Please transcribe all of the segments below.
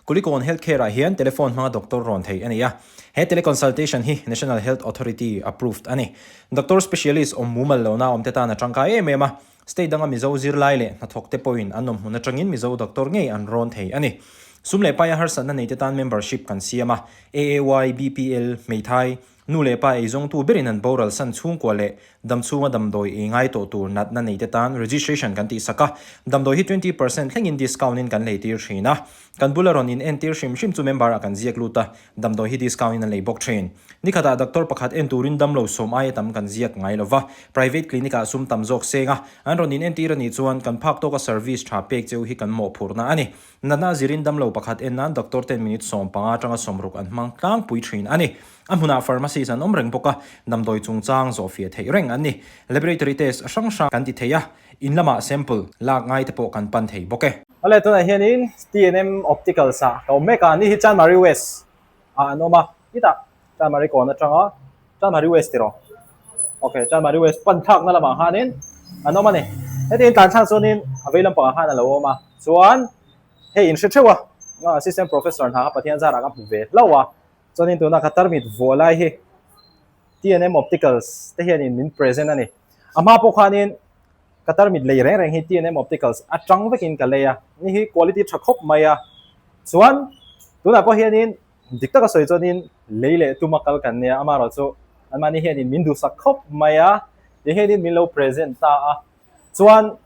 Kulikawn Health Care ah hian telephone hmanga doctor rawn theih a ni a. He teleconsultation hi National Health Authority approved a ni. Doctor specialist awm mumal lohna awm te tan a tangkai em em a. State danga Mizo zirlai leh hnathawk te pawhin an awm hmun atangin Mizo doctor ngei an rawn thei a ni. Sum leh paia harsatna nei te tan membership kan siam a. AAY, BPL, Hmeithai, Nu leh pa eizawngtu berin an boral san chhungkua leh damchhunga damdawi ei ngai tawh tur natna nei te tan registration kan tihsak a, damdawi hi 20% thlengin discount in kan lei tir thin a. Kan bula rawn in entir hrim hrim chu member ah kan ziak lut a, damdawi hi discount in an lei bawk thin. Nikhatah doctor pakhat en turin damlo sawm aia tam kan ziak ngai lova, private clinic ah sum tam zawk seng a, an rawn in entir a nih chuan kan phak tawka service tha pek cheu hi kan mawhphurhna a ni. Natna zirin damlo pakhat en nan doctor ten minute 15 atanga 60 an hmang tlangpui thin a ni. A hmunah pharmacist an awm reng bawk a, damdawi chungchang zawhfiah theih reng an ni. Laboratory test hrang hrang kan ti thei a, in lamah sample lak ngai te pawh kan pan thei bawk e. Awle tunah hianin TNM Opticals ah ka awm mek a, ni hi Chanmari West ah an awm a, khitah Chanmari kawn atanga Chanmari West tiraw? Ok, Chanmari West pan thlakna lamah khanin an awm a ni. Hetiang tlan thlak chuanin a vei lampangah khan a lo awm a, chuan hei in hre theuh a, Assistant Professor hna kha Pathian zarah ka hmu ve hlauh a, chuanin tuna ka tarmit vuah lai hi TNM Opticals te hianin min present a ni. A hma pawh khanin ka tarmit lei reng reng hi TNM Opticals atang vekin ka lei a, ni hi quality tha khawp mai a, chuan tunah pawh hianin Dik taka sawi chuanin lei leh tuma kal kan nia, amaherawh chu anmahni hianin min duhsak khawp mai a, ti hianin min lo present ta a. Chuan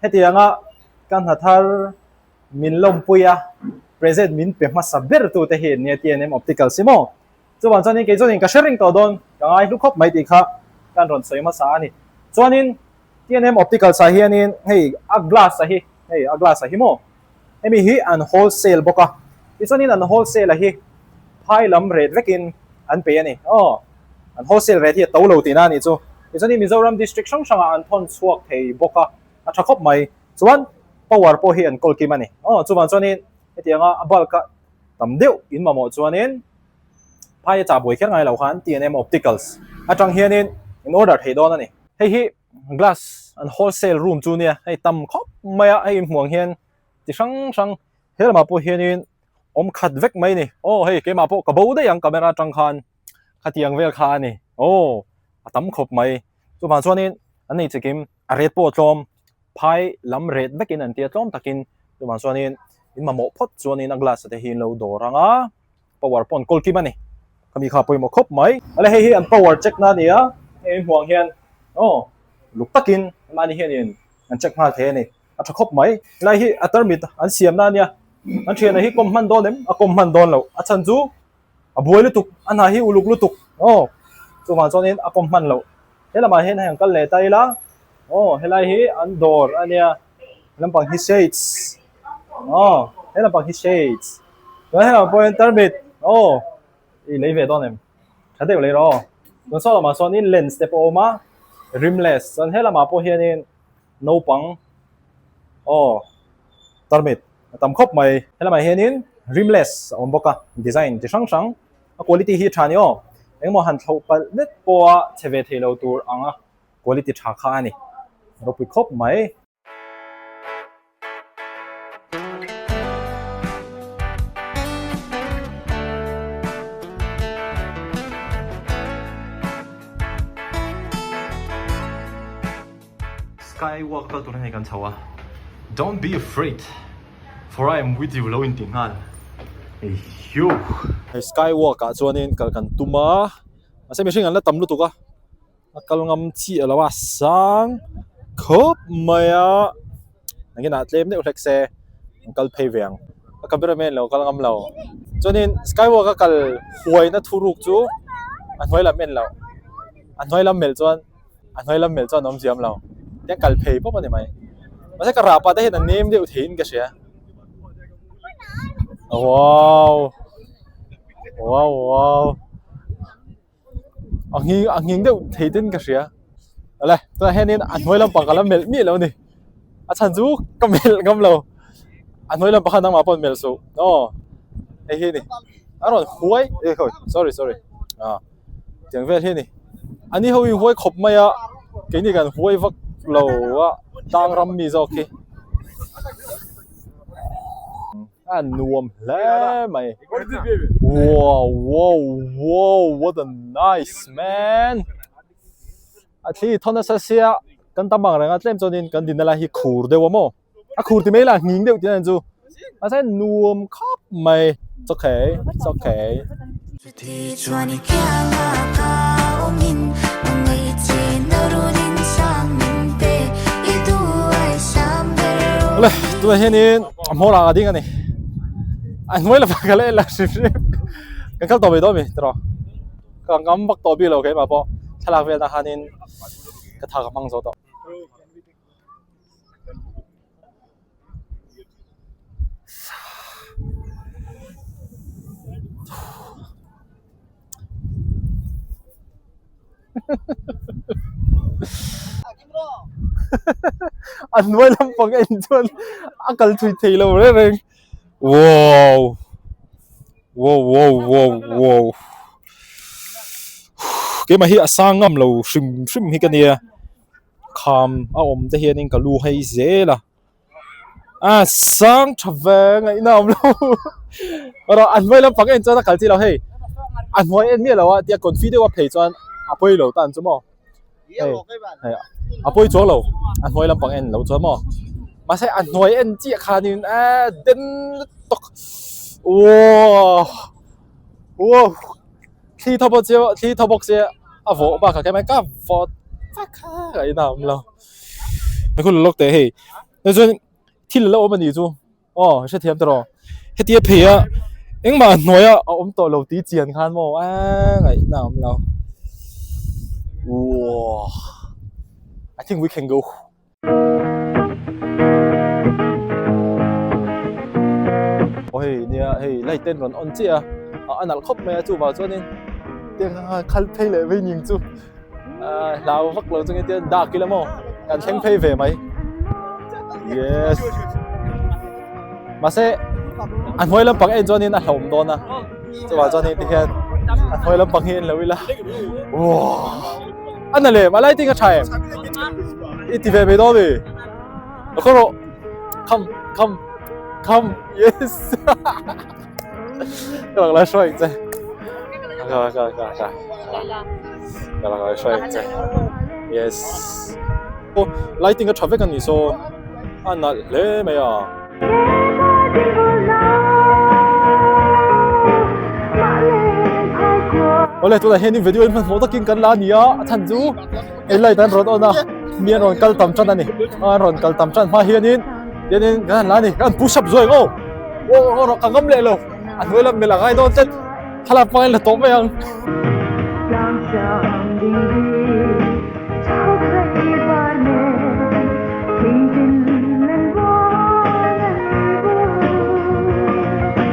hetianga ka hna thar min lawmpui a, present min pe hmasa ber tu te hi nia TNM Opticals hi maw? Chuvang chuanin kei chuanin ka hre reng tawh dawn, ka ngai hlu khawp mai tih kha kan rawn sawi hmasa a ni. Chuanin TNM Opticals ah hianin hei a glass a hi, hei a glass a hi maw? Hemi hi an wholesale bawk a, tichuanin an wholesale a hi phai lam rate vekin an pe a ni. Aw, an wholesale rate hi a to lo tihna a nih chu. Tichuanin Mizoram district hrang hrangah an thawn chhuak thei bawk a, a tha khawp mai. Chuan power pawh hi an kawl kim a ni. Aw, chuvang chuanin hetianga a bulk a tam deuh in mamawh chuanin phai a chah buai kher ngai lo khan TNM Opticals atang hianin in order thei dawn a ni. Hei hi glass an wholesale room chu nia hei tam khawp mai a hei hmuh ang hian chi hrang hrang he lamah pawh hianin awm khat vek mai a ni aw hei keimah pawh ka bo daih ang camera atang khan khatiang vel kha a ni aw a tam khawp mai chuvang chuanin an nei chikim a rate pawh a tlawm phai lam rate vekin an tia tlawm takin chuvang chuanin in mamawh phawt chuanin a glass te hi an lo dawr ang a. Power pawh an kawl kim a ni. Khami kha pawimawh khawp mai. Awle hei hi an power check na a ni a, hei hmuh ang hian aw luk takin mahni hianin an check nghal thei a ni. A tha khawp mai. Helai hi a tarmit an siam na a nia. An thiana hi kawm hman dawn em? A kawm hman dawn loh. A chhan chu a buai lutuk, a hna hi uluk lutuk aw chuvang chuanin a kawm hman loh. He lamah hian hei an kal leh ta ila aw helai hi an dawr a nia. Lampang hi shades aw he lampang hi shades chuan he lamah pawh hian tarmit aw i lei ve dawn em tha deuh lei rawh aw chuan saw lamah sawnin lens te pawh a awm a rimless chuan he lamah pawh hianin naupang aw tarmit a tam khawp mai he lamah hianin rimless a awm bawk a design chi hrang hrang a quality hi a tha a ni aw engemaw han thloh palh det pawha chhe ve thei lo tur anga quality tha kha a ni ropui khawp mai. Sky walk kal tur hei kan chho a Don't be afraid for I am with you lo inti nghal Ehiu. Hei sky walk ah chuanin kal kan tum a mahse mihring an la tam lutuk a. A kal ngam chiah lo a sang khawp mai a engin ah tlem deuh hlek se an kal phei ve ang a cameraman lo kal ngam lo chuanin skywalk a kal huaina thuruk chu a hnuai lam en loh a hnuai lam melh chuan a hnuai lam melh chuan a awm ziam lo tiang kal phei pawp a ni mai mahse ka rah pah te hian a nem deuh theiin ka hria wow wow wow. A nghing a nghing deuh thei ten ka hria awle tunah hianin a hnuai lampang ka la melh miah lo a ni a chhan chu ka melh ngam lo a hnuai lampang kha nangmah pawh melh suh aw hei hi a ni a rawn huai e khawi sorry sorry ah tiang vel hi a ni ani ho hi huai khawp mai a keini kan huai vak lo a tlang ram mi zawk hi. A nuam hle mai. Wow wow wow what a nice man. A thli thawn nasa sia kan tam ang reng a tlem chuanin kan dinna lai hi khur deuh a maw. A khur ti mai lah nghing deuh tih a ni chu. Mahse nuam khawp mai. It's okay it's okay. Awle tunah hianin a hmawr ah a ding a ni. A hnuai lamah ka la en la hrim hrim. Kan kal tawh mai dawn a mi tiraw. Ka ngam vak tawh bik lo keimah pawh thlalak velah khanin ka tha ka hmang zo tawh. A hnuai lampang en chuan a kal thui thei lo reng reng wow wow wow wow wow keimah hi a sang ngam lo hrim hrim hi ka nia. Kham a awm te hianin ka lu hei zel a, a sang tha ve ngaihna a awm lo erawh a hnuai lampang en chuan a kal chi lo hei a hnuai en miah lo a tia confi deuh a phei chuan a pawi lo tan chu maw hei hei a pawi chuang lo a hnuai lampang en lo chuan maw mahse a hnuai en chiah khanin eee den lutuk uaw uaw. Thli thaw bawk sia thli thaw bawk sia a vawh bakah khian ka vawt vak a ka in a awm lo a hun lawk teh hei chuan thil a lo awm a nih chu aw hrethiam ta rawh hetia phei a engmah a hnuai a a awm tawh lo tih chian khan maw eee ngaihna a awm lo uaw I think we can go. Aw hei nia hei light te an rawn on chiah a a nalh khawp mai a chuvang chuanin tiang kha khal phei leh vei ning chu ahh hlau vak lo chungin tian dak ila maw kan thleng phei ve mai yes mahse a hnuai lampang en chuanin a hlauhawm dawn a chuvang chuanin tikhian a hnuai lampang hi en lo ila uaw. A na lem, a lighting a tha em? I ti ve mai dawn mi? A khaw rawh. Come, come, come, yes. Ka lak lai hruai ang che. Ka ka ka ka. Ka lak lai hruai ang che. Yes. Oh, lighting a tha vek a ni saw. A nalh hle mai a. Awle tunah hian in video in hmanhmawh takin kan la a ni a a chhan chu hei light an rawn on a mi an rawn kal tam tan a ni an rawn kal tam tan hma hianin tianin kan han la a ni kan push up zuai ang aw aw aw ka ngam leh lo a hnuai lam melh a ngai dawn tlat thlalak hmangin la tawp mai ang.